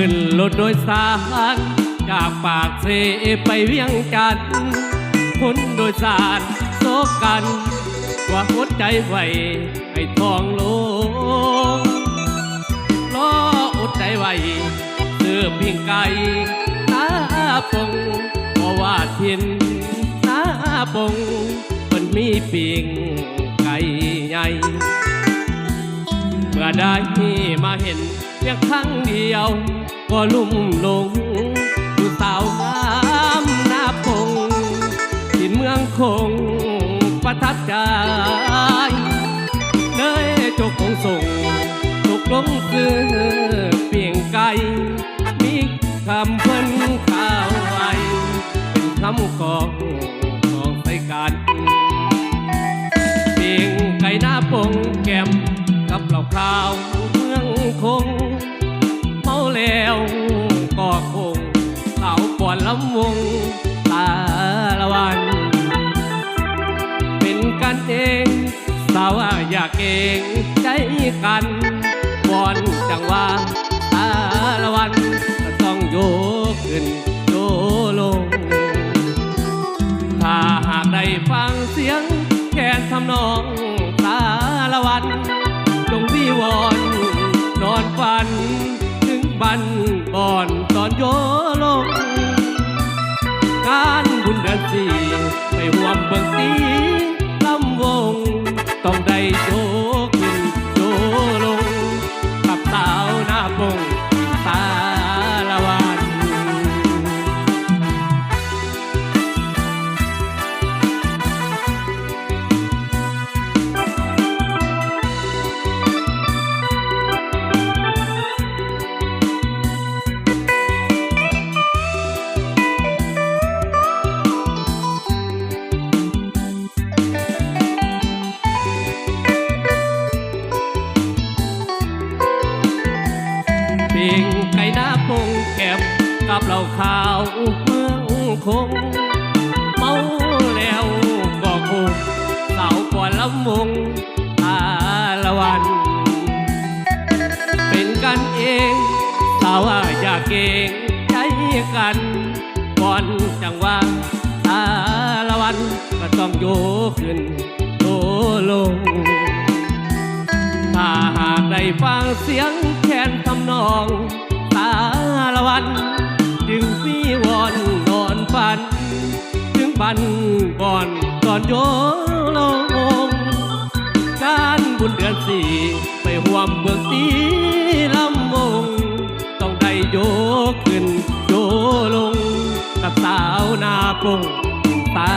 ຂຶ້ນລົດໂດຍສານຈາກປາກເຊໄປວຽງຈັນ, ຄົນໂດຍສານໂສກກັນ ວ່າອົດໃຈໄວ້ໃຫ້ທ້ອງໂລງ, ລໍອົດໃຈໄວ້ຊື້ປີ້ງໄກ່ນາປົງ, ເພາະວ່າຖິ່ນນາປົງ ເພິ່ນມີປີ້ງໄກ່ໃຫຍ່. ເມື່ອໃດມາເຫັນພຽງຄັ້ງດຽວ ກໍລຸ່ມຫຼົງ ຜູ້ສາວງາມນາປົງ ຖິ່ນເມືອງຄົງປະທັບໃຈ ເລີຍຕົກລົງສົ່ງ ຕົກລົງຊື້ປີ້ງໄກ່ ມີຄຳເພິ່ນກ່າວໄວ້ ເປັນຄຳຂອງ ຂອງໃສ່ກັນ ປີ້ງໄກ່ນາປົງແກ້ມກັບເຫຼົ້າຂາວເມືອງຄົງ ເມົາແລ້ວກໍຄົງ ສາວຟ້ອນລຳວົງສາລະວັນ ເປັນກັນເອງ ສາວຢ່າເກງໃຈກັນ ຟ້ອນຈັງຫວະສາລະວັນ ກໍຕ້ອງໂຍກຂຶ້ນໂຍລົງ. ຖ້າຫາກໄດ້ຟັງສຽງແຄນທຳນອງສາລະວັນ ຈົ່ງວິວອນນອນຝັນ ເຖິງບັ້ນບ່ອນຕອນໂຍລົງ ງານບຸນເດືອນສີ່ ໄປຮ່ວມເບິ່ງຕີລຳວົງ ຕ້ອງໄດ້ໂຍກຂຶ້ນໂຍລົງ ກັບສາວນາປົງສາລະວັນ. ປີ້ງໄກ່ໜ້າປົງແກ້ມກັບເຫຼົ້າຂາວເມືອງຄົງ ເມົາແລ້ວກໍຄົງ ສາວຟ້ອນລຳວົງສາລະວັນ ເປັນກັນເອງ ສາວຢ່າເກງໃຈກັນ ກ່ອນຈັງຫວະສາລະວັນ ກໍຕ້ອງໂຍກຂຶ້ນໂຍລົງ ຖ້າຫາກໄດ້ຟັງສຽງແຄນທຳນອງສາລະວັນ ຈຶ່ງວິວອນນອນຝັນ ເຖິງບັ້ນບ່ອນຕອນໂຍລົງ ງານບຸນເດືອນສີ່ ໄປຮ່ວມເບິ່ງຕີລຳວົງ ຕ້ອງໄດ້ໂຍກຂຶ້ນໂຍລົງ ກັບສາວໜ້າປົງສາ